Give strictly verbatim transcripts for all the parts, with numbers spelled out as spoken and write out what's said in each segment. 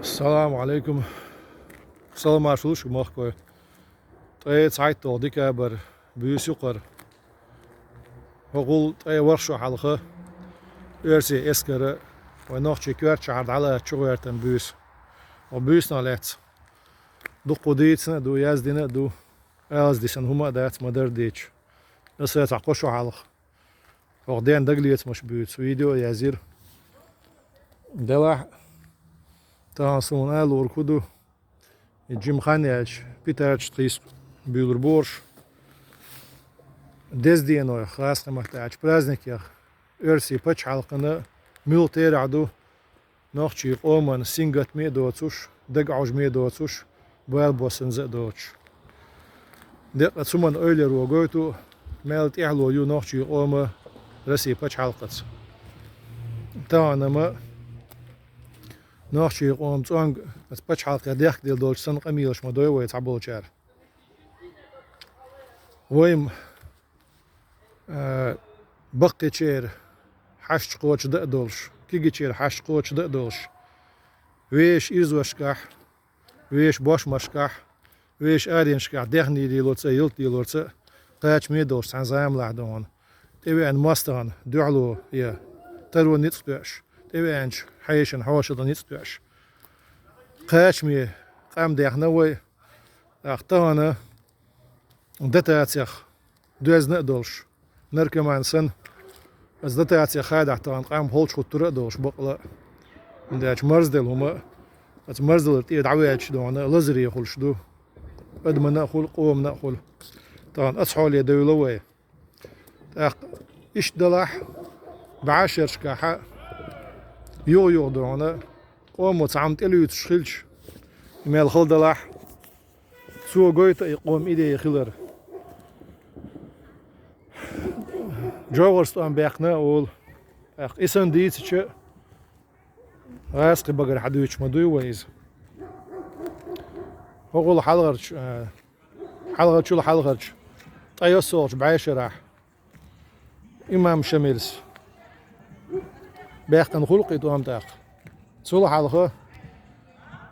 Салам алейкум. Саламаш луш махкой. Ткъе цхьайтталгӀа декабрь, буьйса юкъара. ХӀокхул ткъе ворхӀ шо хьалха оьрсийн эскара вай нохчийн коьртачу хьара дӀалаца чугӀертан буьйса. Ва буьйсанах лаьцна дуккха дийцина а ду, яздина а ду. Алаца дисина хӀума а дац, ма-дарра дийцича. Аса цхьа кхо шо хьалха хӀокху ден дагалецамаш буьйцу видео а язйира. Делахь, тахана суна ала луург хӀун ду? И жима хан яьлча, питарчашца кхийса буьйлур бу уьш. Деза денойх, хасхе маттахь аьлча, праздникех оьрсийн пачхьалкхана муьлха терахь ду нохчийн къоман сингаттаме а доцуш, дага Ӏожаме а доцуш, бала боссанза а доцуш. Деккъа цу хӀуманна эвлара гойту, мел тӀаьхьало ю нохчийн къома Россин пачхьалкхаца. Тахана-м нохчийн къоман цӀонга оцу пачхьалкхе дехкаделла долчу санна къамелаш ма дой вай цхьаболчара. Вай-м, а, баккхийчеран хьашташ кхочушдан а долуш, кегийчеран хьашташ кхочушдан а долуш, вешан ирзошкахь, вешан бошмашкахь, вешан аренашкахь даьхни лелорца а, ялта лелорца а кхачаме а долуш цхьана заманахь ду хьуна. ТӀевеана мостагӀна дуьхьало я таро ницкъ тоьуш, тӀевеанчу хьешана хьошалгӀа ницкъ тоьуш. Кхачаме къам даьхна вай, тӀаккха тахана дотацех доьзна а долуш, наркоман санна, оцу дотацех хадахь тахана къам холчухуттур а долуш бакъ а. ХӀунда аьлча марзделла хӀума, оцу марздалара тӀера дӀаваьлча ду хьуна лазаре хуьлуш ду. Адамана а хуьлу, къомана а хуьлу. Тахана оцу хьоле девлла вай. ТӀаккха иштта далахь, бӀешерашкахь юха-юха ду хьуна, къомо цхьа хӀума тӀелуьйцуш хилча, мел хала далахь, цо гойту и къоман идея хилар. ЖовхӀарчу тӀом баьккхина а олу. ТӀаккха и санна дийцича, гӀазкхийн багара хьадуьйцуш ма дуй вай иза. ХӀокхул хьалхарчу, а, хьалхарчул хьалхарчу ткъе йоьссалгӀачу бӀешарахь имам Шамилс баьккхина хуьлу-кх и тӀом тӀаккха. Цул хьалха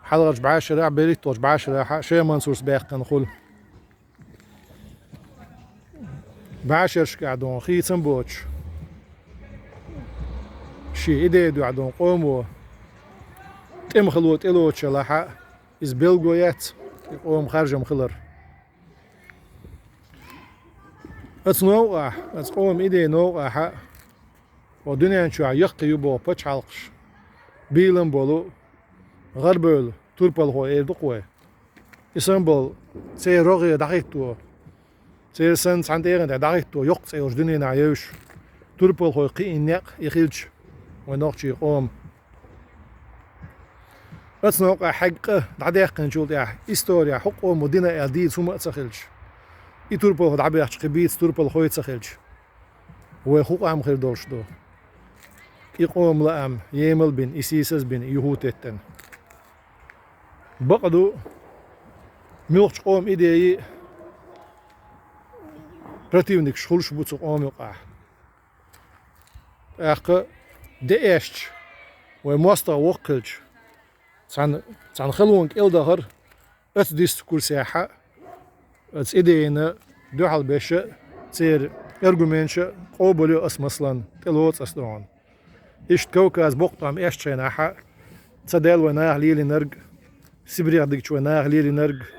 хьалхарчу бӀешарахь, берхӀитталгӀачу бӀешарахь Шеман сурс баьккхина хуьлу. БӀешерашкахь ду хьуна хийцам боцуш, шен идея дуьхьа ду хьуна къомо тӀемахало тӀелоцуш лахь а, иза билгало яц и къоман харжам хилар. Оцу новкъахь, оцу къоман идея новкъахь, хӀокху дуьнен чохь яккхий ю боху пачхьалкхаш, бийлам болу, гӀарабевлла турпалхой эр ду-кх вай. И санна болу церан рогӀера дӀахӀитто, церан санна цхьана тӀегӀан тӀехь дӀахӀитто йоккха цӀе йолчу дуьненахь евзаш, турпалхой кхиийна некъ и хилча, вайн нохчийн къоман. Оцу новкъахь хьегна къа дӀадаьккхинчул тӀаьхьа исторехь хӀокху къомо дина аьлла дийца хӀума а ца хилча, и турпалхо дӀабехча кхин бийца турпалхой а ца хилча, вай хӀун къам хир долуш ду? И къоман лаам емал а бина, и сийсаз а бина, и юху а теттина. Бакъ ду, муьлххачу къоман идеи противникаш хуьлуш бу цу къоман юкъахь. ТӀаккха деэшча, вай мостагӀа воккха хилча, цхьана, цхьана халонга кӀел дахар оцу дискуссехь а, оцу идейна дуьхьал беш а, церан аргументаш а къобалйо ас, маслан, тӀелоцу ас ду хьуна. Иштта Кавказ боккха тӀом эшначу хенахь а, ца даьлла вай наха лелийнарг, Сибрех дигча вай наха лелийнарг,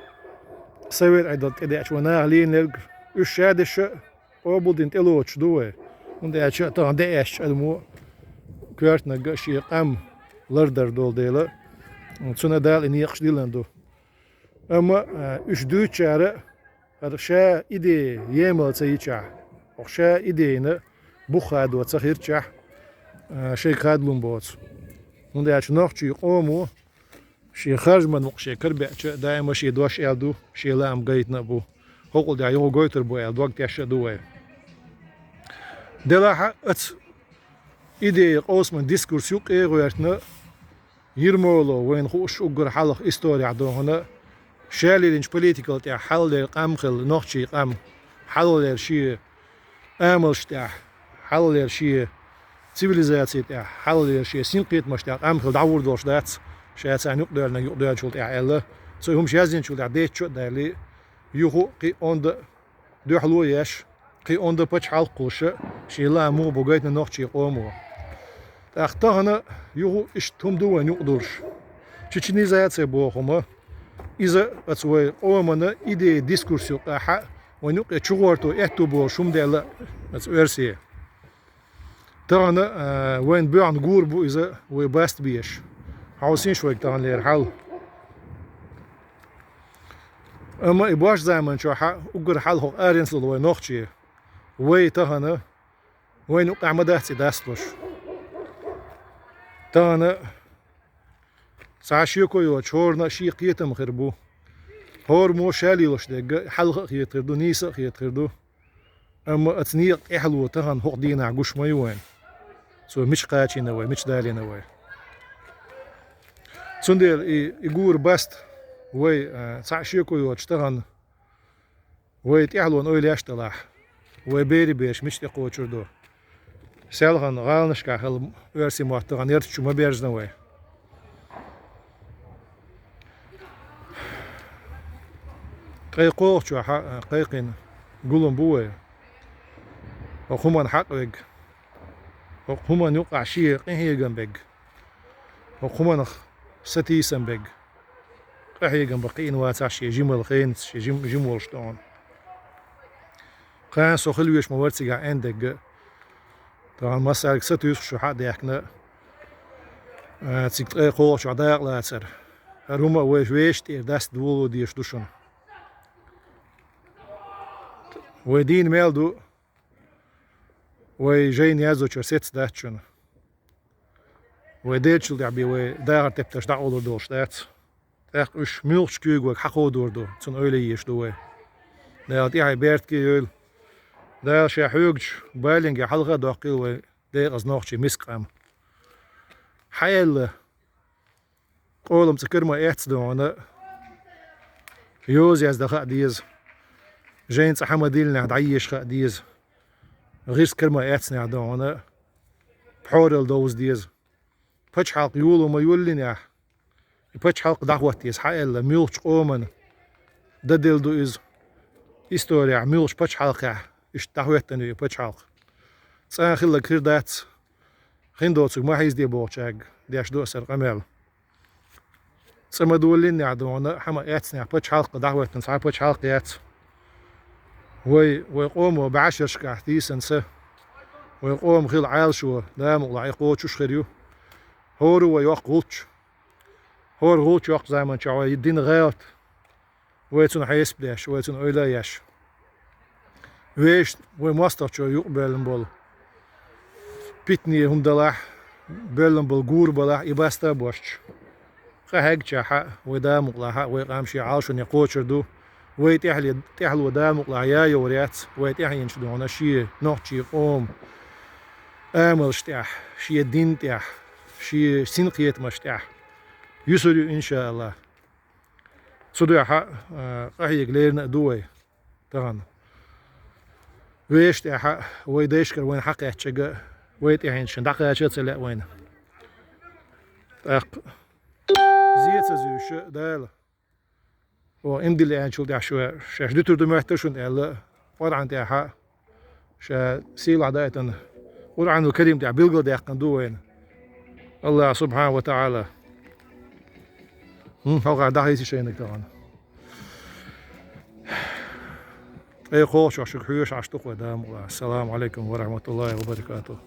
Совет Ӏедал тӀедеача вай наха лелийнарг, уьш шадерш а къобалдина тӀелоцуш ду вай. ХӀунда аьлча тахана деэшча адамо, коьртаниг а шен къам лардар долу дела, цунна Дала и некъаш диллина ду. Амма, а, уьш дуьйцучара хӀара ша идея емал ца йичахь, хӀокху ша идейна бух хадо ца хирчахь, а, шайга хадалун боцу. ХӀунда аьлча нохчийн къомо шен харжаман мукъа шен карабеача, даима шен дош аьлла ду, шен лаам гайтина а бу. ХӀокхул тӀехь юха гойтур бу аьлла дог теш а ду вай. Делахь а оцу идея къовсаман дискурс юккъе а гӀоьртина, Ермолов, вайна хууш уггар хьалха исторехь ду хьуна, ша лелийначу политикал тӀехь хьалхалера къам хилла, нохчийн къам, хьалхалера шен амалш тӀехь, хьалхалера шен цивилизаци тӀехь, хьалхалера шен синкхетамаш тӀехь къам хилла дӀагӀур долуш дац, Ша царна юкъадоьллинарг юкъадоьллачул тӀехьа аьлла, цу хӀумаш яздинчул тӀехьа детташ а даьлла, юха кхин онда дуьхьало а еш, кхин онда пачхьалкх а кхуллуш, ший лаам муха бу гайтина нохчий къомо. ТӀаккха тахана юха иштта хӀума ду вайна юкъадолуш. Чеченизация боху хӀума, иза оцу вай къомана идея, дискурс юкъахь вайна юкъе чугӀорто аьтту болуш хӀума даьлла оцу оьрсе. Тахана, а, вайна боьхна гур бу иза вай баста беш. Хьовсийша вайга таханлера хьал. Амма и бошчу заманчохь уггар хьалха хӀокху аренца долу вай нохчий. Вай тахана, вайна юкъахь ма дац и дасталуш. Тахана цхьа шеко йоцуш, хӀоранна а шен кхетам хир бу. ХӀораммо ша лелош дерг хьалха а хета хир ду, нийса а хета хир ду. Амма оцу некъан тӀаьхьало тахана хӀокху дийнахь гуш ма ю вайна. Цо мича кхачийна вай, мича далийна вай. Цундела и, и гур баста вай, а, цхьа шеко йоцуш тахана вай тӀаьхьалонан ойла еш делахь, вай берийн бераш мича тӀекхочур ду? Селхана гӀаланашкахь хилла оьрсийн мотт тахана ярташ чу ма берзина вай. Ткъе кхоалгӀачохь, а, кхайкхина гулам бу вай. ХӀокху хӀуманна хьакъ верг, хӀокху хӀуманна юкъахь шен къинхьегам берг, хӀокху хӀуманах сатийсам берг, къахьегам бан кхиъна вацахь шен жималла хенца, шен жим-, жима волуш тахана. Кхана со хила везаш ма вара цигахь аьнна дерг а. Тахана массаьрга сатуьйсу шу хьа а даьхкина, а, цига ткъе кхоалгӀачохь дакъалацар. ХӀара хӀума а вай вешан тӀера даста доло дезаш ду шуна. Вай дийна мел ду, вай жайна яздечуьра сецца дац шуна. Вай дерригчул тӀаьхьа бен вай дахар тептарш дӀакъовлур долуш дац. ТӀаккха уьш муьлххачу куьйга вайга хьакховдор ду, цунна ойла еш ду вай. Дала тӀаьхье беркате йойла. Дала ша хьоьгучу баланге хьалха а доккхийла вай декъаза нохчий миска къам. Хьаэлла, къолам цкъа кара ма эцна догӀана, йоза яздан хаа деза, жайна цкъа хьан ма диллинехь дӀаеша хаа деза, гӀирс кара ма эцнехь догӀана, пхьоралла довза деза. Пачхьалкх йоло ма йоллинехь, и пачхьалкх дӀахӀотта еза хьаэлла, муьлххачу къоман дан делла ду иза. Историяхь муьлххачу пачхьалкхехь иштта дӀахӀоьттина ю и пачхьалкх. ЦӀан хилларг хир дац, хин доцург ма хьийзаде бохучаьрга деш ду аса хӀара къамел. Цкъа ма доллинехь догӀана, хьан ма эцнехь, пачхьалкх дӀахӀоьттина цхьа пачхьалкх яц. Вай, вай къомо бӀаьшершкахь тийсанца, вай къома хилла Ӏалашо, Дала мукъалахь, и кхочуш хир ю. ХӀора вай йоккха гӀулч. ХӀора гӀулч йоккха заманчохь вай дина гӀалат. Вай цунна хьесап деш, вай цунна ойла а еш. Вешан, вай мостагӀчо юкъабоьллина болу питане хӀума далахь, боьллина болу гур балахь, и баста а бошчу. Къахьегчахьа, вай Дала мукъалахьа, вай къам шен Ӏалашоне кхочур ду. Вай тӀаьхьале-, тӀаьхьало Дала мукъалахь я йовр яц, вай тӀаьхьенчу догӀана шен нохчийн къоман амалш тӀехь, шен дин тӀехь, шен синкхетамаш тӀехь юьсур ю, иншааллах. Цу дуьхьа, а, къахьега лерина а ду вай тахана. Вешан тӀехьа вай дайшкара вайна хьакхаьччага, вай тӀаьхьенчу шен дӀакхача а ца лаьа вайна. ТӀаккха зен ца зуьйша Дала. О, имдилла аьллачул тӀаьхьа шу шаьш дуьтур ду моьтту шуна аьлла, Къуръан тӀехьа ша сийлахь даийтина Къуръанул Карим тӀехь билгалдаьккхина ду вайна Аллах субхьана ва таӀала. ХӀун, хьо гӀа дӀахийса шайниг тахана. Ткъе кхоалгӀачохь шуьга хьоьжуш Ӏаш ду-кх вай, Дала мукъалахь. Ассаламу Ӏалайкум ва рахьматуллахӀи ва баракатухӀ.